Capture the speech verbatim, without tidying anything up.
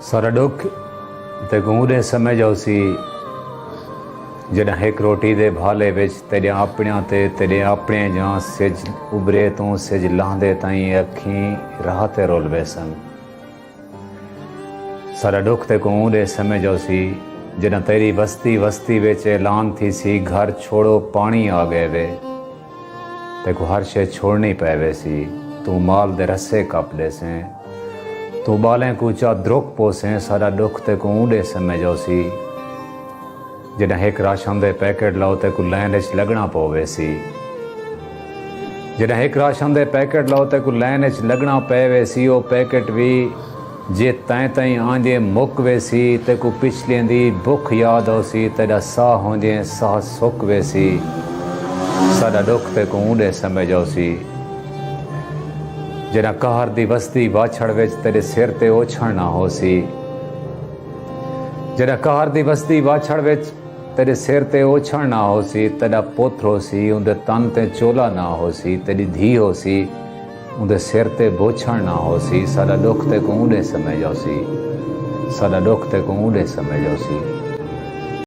سارا ݙکھ تیکوں اݙے سمجھ آسی جݙاں ہک روٹی دے بھالے وچ تیݙیاں اپݨیاں تے تیݙے اپݨے جاں سجھ ابھرے توں سجھ لہندے تائیں اکھیں راہ تے رل ویسن۔ سارا ݙکھ تیکوں اݙے سمجھ آسی جݙاں تیݙی وستی وستی وچ اعلان تھیسی، گھر چھوڑو، پاݨی آ ڳئے وے۔ تیکوں ہر شے چھوڑنی پئے ویسی۔ توں مال دے رسے کپ ݙیسیں۔ توں ٻالیں کوں چا درک پوسیں۔ سارا ݙکھ تیکوں اݙے سمجھ آسی جݙاں ہک راشن دے پیکٹ لو تیکوں لائن اچ لڳݨا پو ویسی۔ جݙاں ہک راشن دے پیکٹ لو تیکوں لائن اچ لڳݨا پئے ویسی۔ او پیکٹ وی جے تیں تئیں آندیں مک ویسی، تیکوں پچھلیں دی بکھ یاد آسی، تیݙا ساہ ہوندیں ساہ سک ویسی۔ ساݙا ݙکھ تیکوں اونڈے سمجھ آسی جݙاں قہر دی وسدی واچھڑ وچ تیݙے سر تے اوچھݨ نہ ہوسی۔ جݙاں قہر دی وسدی واچھڑ وچ تیݙے سر تے اوچھݨ نہ ہوسی، تیݙا پتر ہوسی، اوندے تن تے چولا نہ ہوسی، تیݙی دھی ہوسی، اوندے سر تے بوچھݨ نہ ہوسی، ساݙا ݙکھ تیکوں اونڈے سمجھ آسی، ساݙا ݙکھ تیکوں اونڈے سمجھ آسی۔